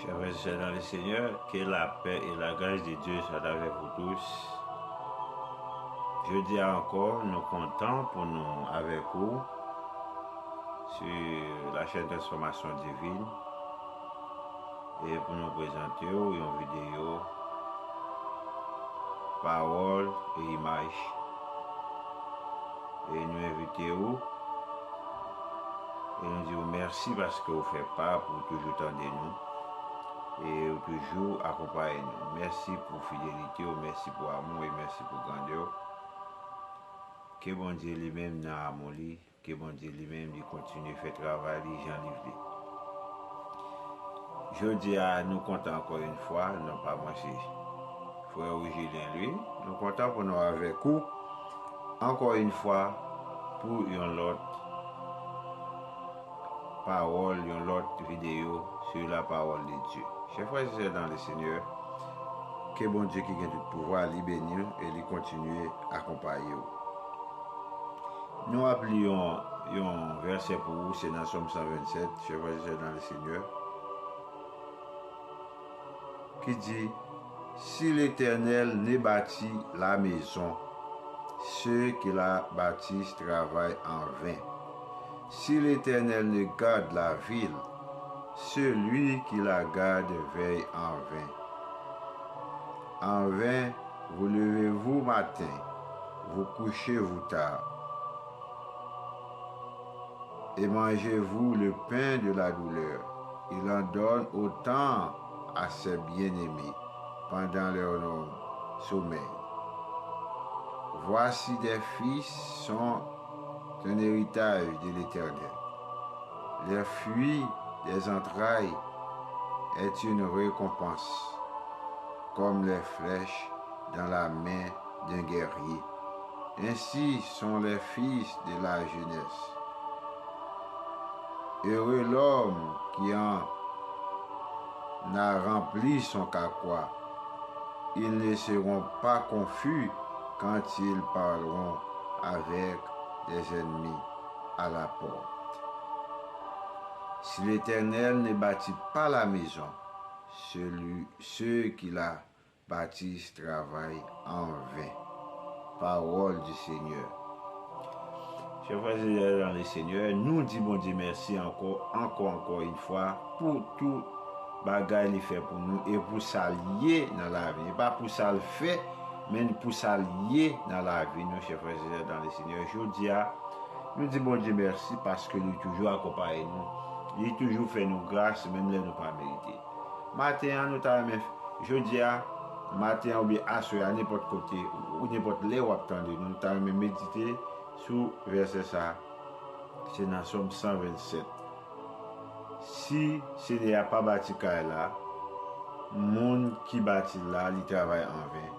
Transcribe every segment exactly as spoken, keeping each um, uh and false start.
Chers frères et sœurs dans le Seigneur, que la paix et la grâce de Dieu soient avec vous tous. Jodi a ankò, nou kontan pou nou avèk ou sur la chaîne Transformation Divine e pou nou prezante w yon videyo pawòl e imaj. E nou envite w e nou di w mèsi paske w fè pa pou w toujou tande nou e w toujou akonpaye nou. Mèsi pou fidelite w, mèsi pou amou e mèsi pou grandè w. Ke Bondye li menm nan amou li, ke Bondye li menm li kontinye fè travay li jan li vle. Jodi a nou kontan ankò yon fwa, non pa mwen se frè Willy Julien Louis, nou kontan pou nou avèk ou ankò yon fwa pou yon lòt pawòl, yon lòt videyo sur la parole de Dieu. Chers frères et sœurs dans le Seigneur, ke Bondye ki gen tout pouvwa li beni w e li kontinye akonpaye w. Nou ap li yon, yon vèsè pou ou, se nan Sòm san vennsèt, Chers frères et sœurs dans le Seigneur, ki di, Si l'Éternel ne bâtit la maison, ceux qui la bâtissent travaillent en vain. Si l'Éternel ne garde la ville, celui qui la garde veille en vain. En vain, vous levez-vous matin, vous couchez-vous tard, et mangez-vous le pain de la douleur. Il en donne autant à ses bien-aimés pendant leur sommeil. Voici des fils sont un héritage de l'Éternel. Les fruits des entrailles est une récompense, comme les flèches dans la main d'un guerrier. Ainsi sont les fils de la jeunesse. Heureux l'homme qui en a rempli son carquois. Ils ne seront pas confus quand ils parleront avec des ennemis à la porte. Si l'Éternel ne bâtit pas la maison, celui, ceux qui la bâtissent travaillent en vain. Parole du Seigneur. Chers frères et sœurs dans le Seigneur, nou di Bondye mèsi ankò, ankò, ankò yon fwa pou tout bagay li fè pou nou e pou sa l ye nan lavi. E pa pou sa l fè, men pou sa l ye nan lavi nou, chers frères et sœurs dans le Seigneur. Jodi a, nou di Bondye mèsi paske li toujou akonpaye nou. Li toujou fè nou gras, menm lè nou pa merite. Maten an, nou ta renmen, jodi a, maten an oubyen aswè a, nenpòt kote, ou nenpòt lè w ap tande nou, nou ta renmen medite sou vèsè sa. Se nan Sòm san vennsèt. Si Senyè a pa bati kay la, moun ki bati l la, li travay anven.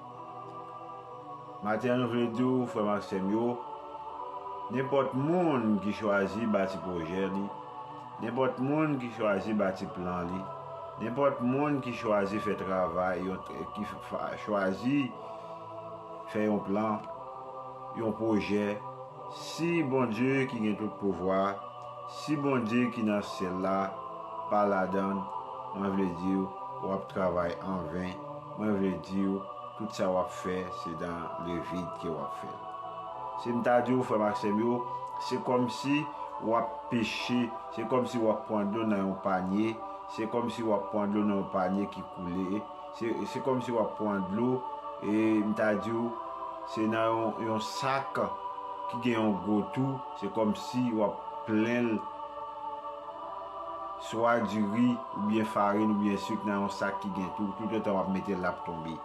Maten an, nou vle di w, frè m ak sè m yo, nenpòt moun ki chwazi bati pwojè li, nenpòt moun ki chwazi bati plan li, nenpòt moun ki chwazi fè travay, yon, ki fa, chwazi fè yon plan, yon pwojè, si Bondye ki gen tout pouvwa, si Bondye ki nan syèl la pa ladan l, mwen vle di w, w ap travay anven. Mwen vle di w, tout sa w ap fè, se dans le vide ke w ap fè l. Si m ta di w, frè m ak sè m yo, se kòmsi w ap peche, se kòmsi w ap pran dlo nan yon panye, se kòmsi w ap pran dlo nan yon panye ki koule, se, se kòmsi w ap pran dlo, e m ta di w, se nan yon, yon sak ki gen yon gwo tou, se kòmsi w ap plen l swa diri oubyen farin oubyen sik nan yon sak ki gen tou, toutotan w ap mete l, l ap tonbe.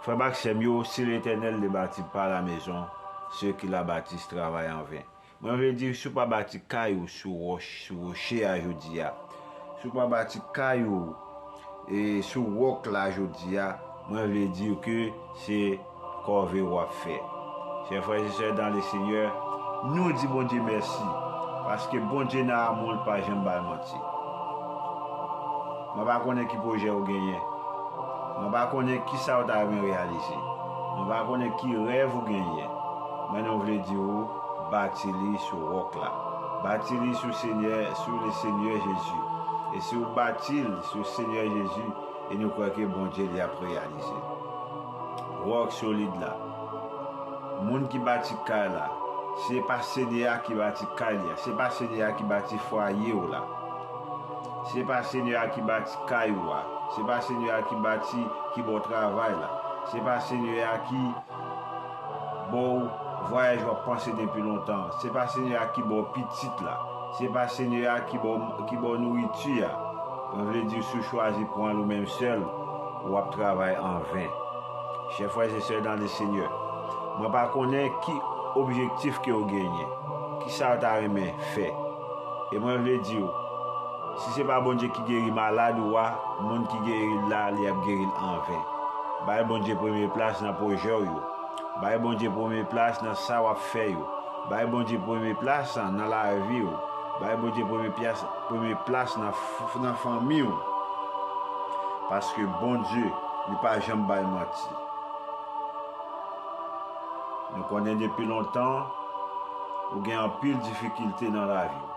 Frè m ak sè m yo, si Letènèl ne bâtit pas la maison, ceux qui la bâtissent travaillent en vain. Mwen vle di, si w pa bati kay ou sou wòch, sou woche a jodi a, si w pa bati kay ou e sou wòk la jodi a, mwen vle di w ke se kòve w ap fè. Chè frè e sè dans le Seigneur, nou di Bondye mèsi, paske Bondye nan amou l pa janm ba l manti. Mwen pa konnen ki pwojè w genyen. Mwen pa konnen kisa w ta renmen reyalize. Mwen pa konnen ki rèv ou genyen. Men nou vle di w, bati li sou wòk la. Bati li sou Senyè, sou le Senyè Jezi. E si w bati l sou Senyè Jezi, e nou kwè ke Bondye li ap reyalize l. Wòk solid la, moun ki bati kay la, se pa Senyè a ki bati kay li a, se pa Senyè a ki bati fwaye w la, se pa Senyè a ki bati kay ou a, se pa Senyè a ki bati ki ba w travay la, se pa Senyè a ki ba w vwayaj w ap panse depi lontan an. Se pa Senyè a ki ba w pitit la. Se pa Senyè a ki ba w, ki ba w nouriti a. Mwen vle di w, si w chwazi pran l ou menm sèl, w ap travay anven. Chè frè e sè dan le Senyè, mwen pa konnen ki objektif ke w genyen, ki sa w ta renmen fè. E mwen vle di w, si se pa Bondye ki geri malad ou a, moun ki geri l la, li ap geri l anven. Bay Bondye premye plas nan pwojè w yo. Bay Bondye premye plas nan sa w ap fè yo. Bay Bondye premye plas nan lavi w. Bay Bondye premye plas, premye plas nan, f- nan fanmi w. Paske Bondye, li pa janm bay manti. Nou konnen depi lontan, ou gen anpil difikilte nan lavi w.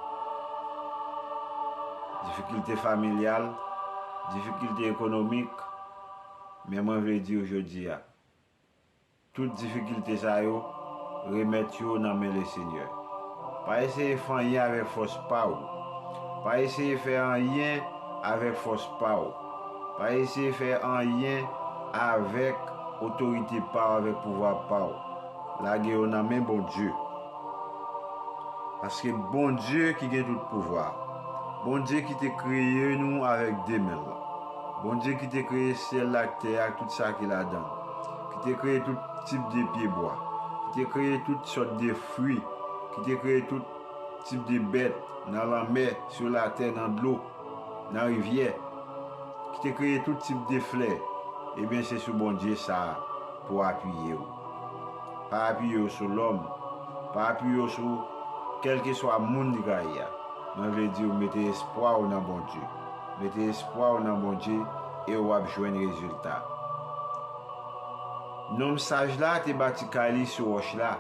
Difikilte familyal, difikilte ekonomik, men mwen vle di w jodi a, tout difikilte sa yo, remèt yo nan men Lesenyè. Pa eseye fè anyen avèk fòs pa w. Pa eseye fè anyen avèk fòs pa w. Pa eseye fè anyen avèk otorite pa w, avèk pouvwa pa w. Lage yo nan men Bondye. Paske Bondye ki gen tout pouvwa. Bondye ki te kreye nou avèk de men l. Bondye ki te kreye syèl la ak tè a ak tout sa ki ladan l. Ki te kreye tout tip de pyebwa. Ki te kreye tout sòt de fwi. Ki te kreye tout tip de bèt nan lanmè, sou latè, nan dlo, nan rivyè. Ki te kreye tout tip de flè. Ebyen, se sou Bondye sa a pou w apiye w. Pa apiye w sou lòm. Pa apiye w sou kèlkeswa moun li ka ye a. Mwen vle di w, mete espwa w nan Bondye. Mete espwa w nan Bondye e w ap jwenn rezilta. Nonm saj la te bati kay li sou wòch la.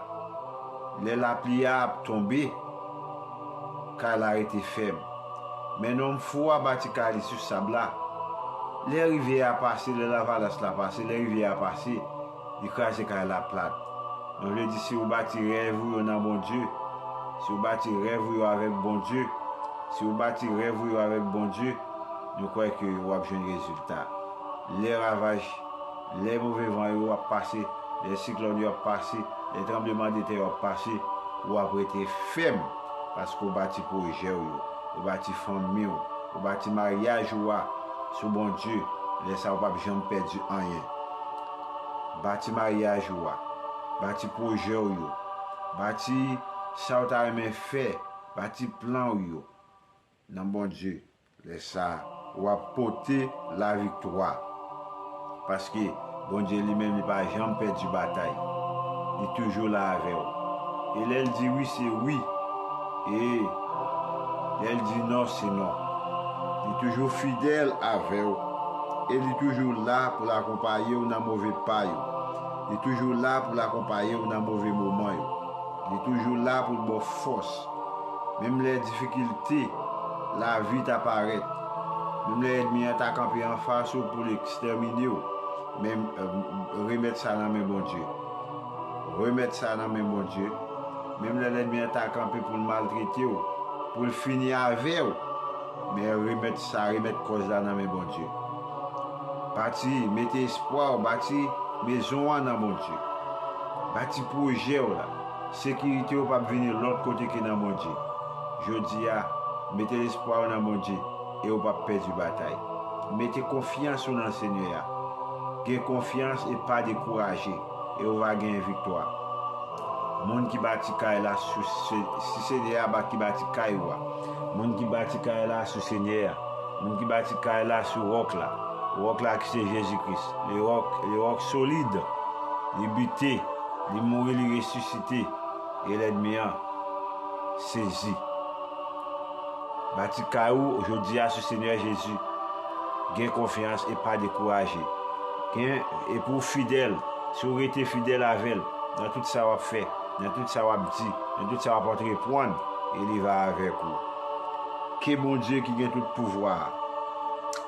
Lè lapli a ap tonbe, kay la rete fèm. Men nonm fou a bati kay li sou sab la. Lè rivyè a pase, lè lavalas la pase, lè rivyè a pase, li kraze kay la plat. Mwen vle di, si w bati rèv ou yo nan Bondye, si w bati rèv ou yo avèk Bondye, si w bati rèv ou yo avèk Bondye, nou kwè ke w ap jwenn rezilta. Lè ravaj, lè move van yo ap pase, lè siklòn yo ap pase, lè tranblemanntè yo ap pase, w ap rete fèm, paske w bati pwojè w yo, ou bati fanmi w, ou bati maryaj ou a sou Bondye. Lè sa a, ou p ap janm pèdi anyen. Bati maryaj ou a, bati pwojè w yo, bati sa w ta renmen fè, bati plan w yo nan Bondye. Lè sa a, w ap pote laviktwa. Paske Bondye li menm, li pa janm pèdi batay. Li toujou la avè w. E lè l di wi, se wi. E lè l di non, se non. Li toujou fidèl avè w. E li toujou la pou l akonpaye w nan move pa yo. Li toujou la pou l akonpaye w nan move moman yo. Li toujou la pou l ba w fòs. Menm lè difikilte lavi ta parèt, menm lè ènmi an ta kanpe anfas ou pou l ekstèmine w, men, eh, remèt sa nan men Bondye. Remèt sa nan men Bondye. Menm lè lènmi an ta kanpe pou l maltrete w, pou l fini avè w, men remèt sa, remèt kòz la nan men Bondye. Bati, mete espwa w, bati mezon an nan Bondye. Bati pwojè w la. Sekirite w p ap vini lòt kote ke nan Bondye. Jodi a, mete lespwa w nan Bondye e w p ap pèdi batay. Mete konfyans ou nan Senyè a. Gen konfyans e pa dekouraje, e w va genyen viktwa. Moun ki bati kay la sou Se-, si Senyè a ba-, ki bati kay ou a. Moun ki bati kay la sou Senyè a. Moun ki bati kay la sou wòk la. Wòk la ki se Jezi Kris. Le wòk, le wòk solid. Li bite, li mouri, li resisite. E lènmi an sezi. Bati kay ou jodi a sou Senyè Jezi. Gen konfyans e pa dekouraje. Gen, epi w fidèl. Si w rete fidèl avè l nan tout sa w ap fè, nan tout sa w ap di, nan tout sa w ap antreprann, e li va avèk ou. Ke Bondye ki gen tout pouvwa a.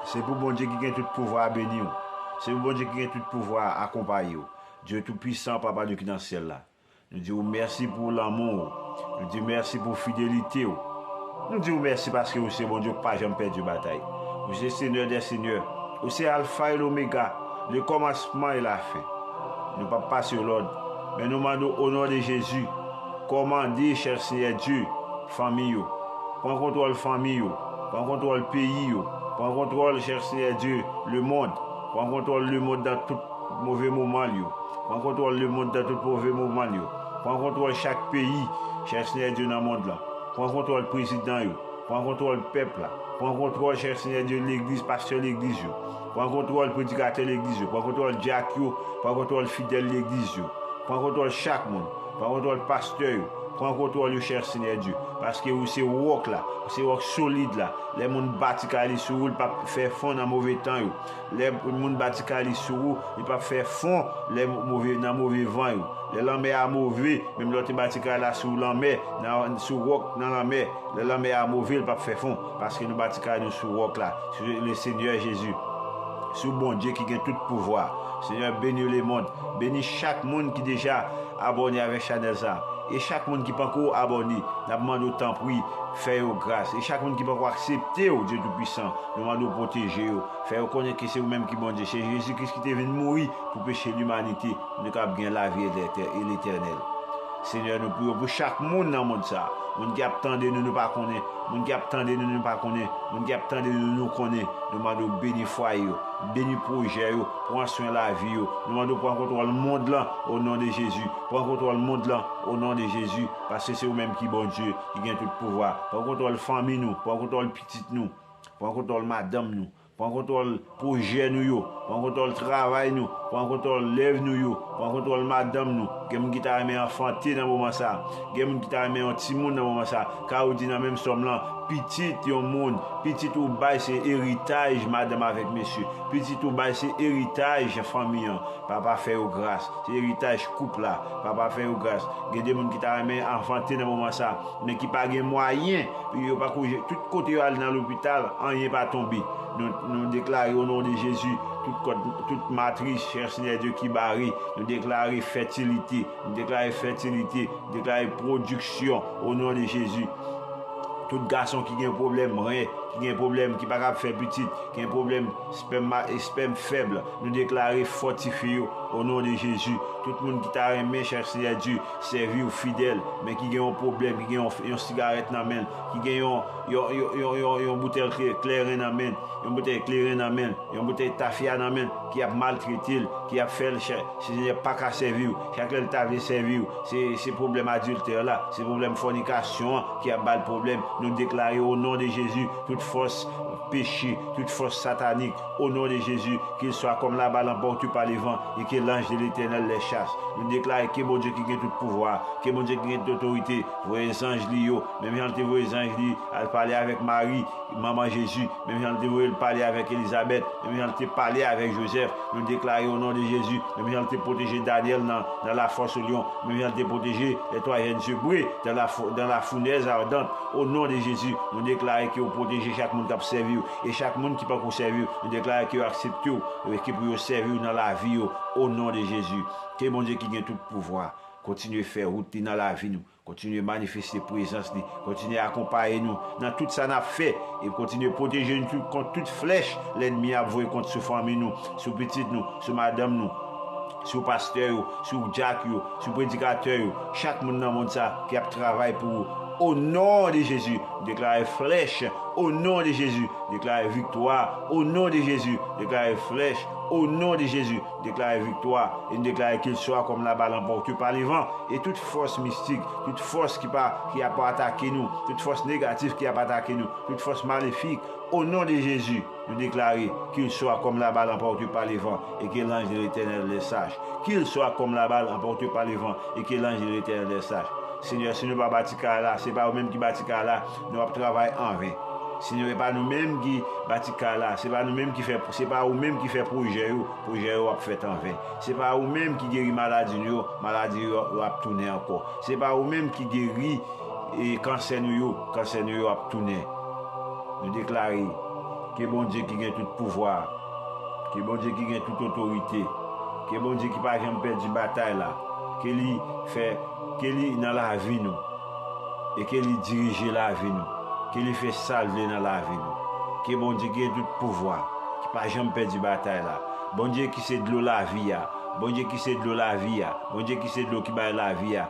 Se pou Bondye ki gen tout pouvwa a beni w. Se pou Bondye ki gen tout pouvwa a akonpaye w. Dye Toupisan, Papa nou ki nan syèl la. Nou di w mèsi pou lanmou w. Nou di w mèsi pou fidelite w. Nou di w mèsi paske ou se Bondye k pa janm pèdi batay. Ou se Senyè dè senyè. Ou se Alfa e Lomega, le kòmansman e lafen. Nou p ap pase w lòd, men nou mande w, o non de Jezi, kòmande, chè Senyè Dye, fanmi yo. Pran kontwòl fanmi yo. Pran kontwòl peyi yo. Pran kontwòl, chè Senyè Dye, lemonn. Pran kontwòl lemonn nan tout move moman l yo. Pran kontwòl lemonn nan tout move moman l yo. Pran kontwòl chak peyi, chè Senyè Dye, nan mond lan. Pran kontwòl prezidan yo. Pran kontwòl pèp la. Pran kontwòl, chè Senyè Dye, legliz, pastè legliz yo. Pran kontwòl predikatè legliz yo. Pran kontwòl dyak yo. Pran kontwòl fidèl legliz yo. Pran kontwòl chak moun. Pran kontwòl pastè yo. Pran kontwòl yo, chè Senyè Dye. Paske ou se wòk la. Ou se wòk solid la. Lè moun bati kay li sou ou, li p ap fè fon nan move tan yo. Lè moun bati kay li sou ou, li p ap fè fon lè move, nan move van yo. Lè lanmè a move, menm lè w te bati kay la sou lanmè, nan, sou wòk, nan lanmè, lè lanmè a move, li p ap fè fon, paske nou bati kay nou sou wòk la, sou le Senyè Jezi, sou Bondye ki gen tout pouvwa. Senyè, beni lemonn, beni chak moun ki deja abòne avèk chanèl sa, e chak moun ki panko abòne, n ap mande w tanpri, fè yo gras, e chak moun ki panko aksepte w, Dye Toupisan, nou mande w pwoteje yo, fè yo konnen ke se ou menm ki Bondye, se Jezi Kris ki te vin mouri pou peche limanite, pou nou kapab gen lavi etè-, e letènèl. Senyè, nou priye w pou chak moun nan mond sa, moun ki ap tande nou, nou pa konnen, moun ki ap tande nou, nou pa konnen, moun ki ap tande nou, nou konnen, nou mande w beni fwaye yo, beni pwojè yo, pran swen lavi yo, nou mande w pran kontwòl mond lan, o non de Jezi, pran kontwòl mond lan, o non de Jezi, paske se ou menm ki Bondye, ki gen tout pouvwa, pran kontwòl fanmi nou, pran kontwòl pitit nou, pran kontwòl madanm nou, pran kontwòl pwojè nou yo, pran kontwòl travay nou, pran kontwòl lèv nou yo, pran kontwòl madanm nou. Gen moun ki ta renmen anfante nan moman sa. Gen moun ki ta renmen yon timoun nan moman sa. Ka ou di nan menm sòm lan, pitit yon moun, pitit ou bay se eritaj madanm avèk mesye. Pitit ou bay se eritaj fanmi an. Papa fè yo gras. Se eritaj koup la. Papa fè yo gras. Gen de moun ki ta renmen anfante nan moman sa, men ki pa gen mwayen. Yo pa ko-, tout kote yo al nan lopital, anyen pa tonbe. Nou, nou deklare o non de Jezi, tout kòd, tout matris, chè Senyè Dye, ki bare, nou deklare fètilite. Nou deklare fètilite. Nou deklare pwodiksyon o non de Jezi. Tout gason ki gen pwoblèm ren, ki gen pwoblèm ki pa kab fè pitit, ki gen pwoblèm spèm, spèm fèb, nou deklare fòtifye yo o non de Jezi. Tout moun ki ta renmen, chè Senyè Dye, sèvi w fidèl, men ki gen yon pwoblèm, ki gen yon, yon sigarèt nan men l, ki gen yon, yon, yon, yon, yon, yon boutèy klè-, kleren nan men l, yon boutèy kleren nan men l, yon boutèy tafya nan men l, ki ap maltrete l, ki ap fè l, chè Senyè, pa ka sèvi w. Chak lè l ta vle sèvi w, se, se pwoblèm adiltè la, se pwoblèm fònikasyon an ki ap ba l pwoblèm. Nou deklare o non de Jezi, tout fòs peche, tout fòs satanik, o non de Jezi, ke l swa kòm la bal anpòte pa le van, e ke lanj de Letènèl lè chas. Nou deklare ke Bondye ki gen tout pouvwa, ke Bondye ki gen tout otorite, voye zanj li yo, menm jan l te voye zanj li al pale avèk Mari, manman Jezi, menm jan l te voye l pale avèk Elizabèt, menm jan l te pale avèk Jozèf, nou deklare o non de Jezi, menm jan l te pwoteje Danyèl nan, nan lafòs lyon, menm jan l te pwoteje les trois jeunes Hébreux dans la fo-, dans la fournaise ardente, o non de Jezi, nou deklare ke w pwoteje chak moun k ap sèvi w, e chak moun ki pako sèvi w, nou deklare ke yo aksepte w, e ke pou yo sèvi w nan lavi yo, o non de Jezi. Ke Bondye ki gen tout pouvwa kontinye fè wout li nan lavi nou. Kontinye manifeste prezans li. Kontinye akonpaye nou nan tout sa n ap fè. E kontinye pwoteje nou tout kont tout flèch lènmi ap voye kont sou fanmi nou, sou pitit nou, sou madanm nou, sou pastè yo, sou dyak yo, sou predikatè yo, chak moun nan mond sa ki ap travay pou ou. O non de Jezi, deklare flèch. O non de Jezi, deklare viktwa. O non de Jezi, deklare flèch. O non de Jezi, deklare viktwa. E n deklare ke l swa kòm la bal anpòte pa le van. E tout fòs mistik, tout fòs ki pa, ki ap atake nou, tout fòs negatif ki ap atake nou, tout fòs malefik, o non de Jezi, nou deklare ke l swa kòm la bal anpòte pa le van e ke lanj de Letènèl lè saj. Ke l swa kòm la bal anpòte pa le van e ke lanj de Letènèl lè saj. Senyè, si nou pa bati kay la, se pa ou menm ki bati kay la, nou ap travay anven. Senyè, e pa nou menm ki bati kay la, se pa nou menm ki fè, se pa ou menm ki fè pwojè yo, pwojè yo ap fèt anven. Se pa ou menm ki geri maladi nou yo, maladi yo, yo ap tounen ankò. Se pa ou menm ki geri, e, kansè nou yo, kansè nou yo ap tounen. Nou deklare ke Bondye ki gen tout pouvwa, ke Bondye ki gen tout otorite, ke Bondye ki pa janm pèdi batay la, ke li fè, ke li nan lavi nou, e ke li dirije lavi nou, ke li fè sa l vle nan lavi nou. Ke Bondye ki gen tout pouvwa, ki pa janm pèdi batay la. Bondye ki se dlo lavi a, Bondye ki se dlo lavi a, Bondye ki se dlo ki bay lavi a,